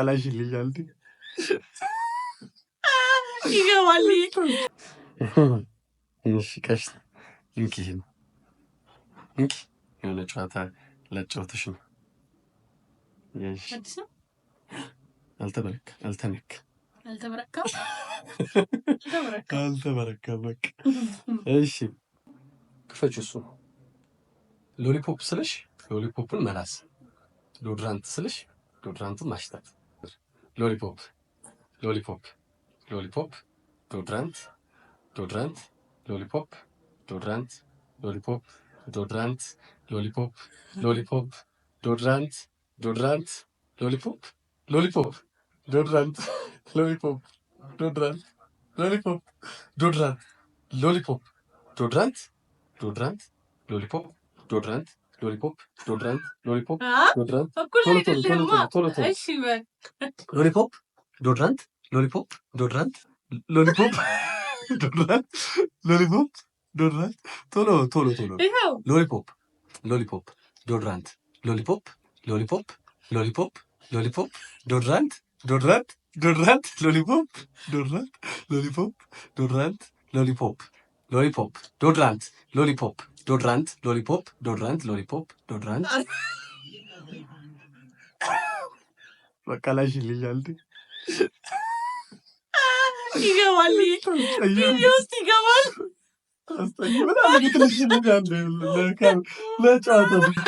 ላሽልኛል። ይገባል። እሺ ቀሽ እንኪ ይሄን እንኪ፣ የሆነ ጨዋታ ላጫውትሽ ነው። እሺ። አዲስ ነው። አልተበረካ አልተነካ። አልተበረካም አልተበረካም። አልተበረካም። በቃ እሺ ክፈች። እሱ lollipop ስልሽ lollipop ን መላስ፣ deodorant ስልሽ deodorant ኡን ማሽታት። Lollipop, lollipop, lollipop, deodorant, deodorant, lollipop, deodorant, lollipop, deodorant, lollipop, lollipop, deodorant, deodorant, lollipop, lollipop, deodorant, lollipop, deodorant, lollipop, deodorant, lollipop, deodorant, deodorant, lollipop, deodorant, lollipop, deodorant, lollipop, deodorant። እኩል ቶሎ ቶሎ ቶሎ። አይደለማ። ቶሎ ቶሎ። እሺ በል። Lollipop, deodorant, lollipop, deodorant, lollipop, deodorant, lollipop, deodorant። ቶሎ ቶሎ ቶሎ። ይኸው። Lollipop, lollipop, deodorant, lollipop, lollipop, lollipop, lollipop, deodorant, deodorant, deodorant, lollipop, deodorant, lollipop, deodorant, lollipop, lollipop, deodorant, lollipop, deodorant, lollipop, deodorant, lollipop, deodorant። በቃ ላሽልኛል። ይገባል። ቪዲዮ ውስጥ ይገባል። ለጨዋታ ብቻ።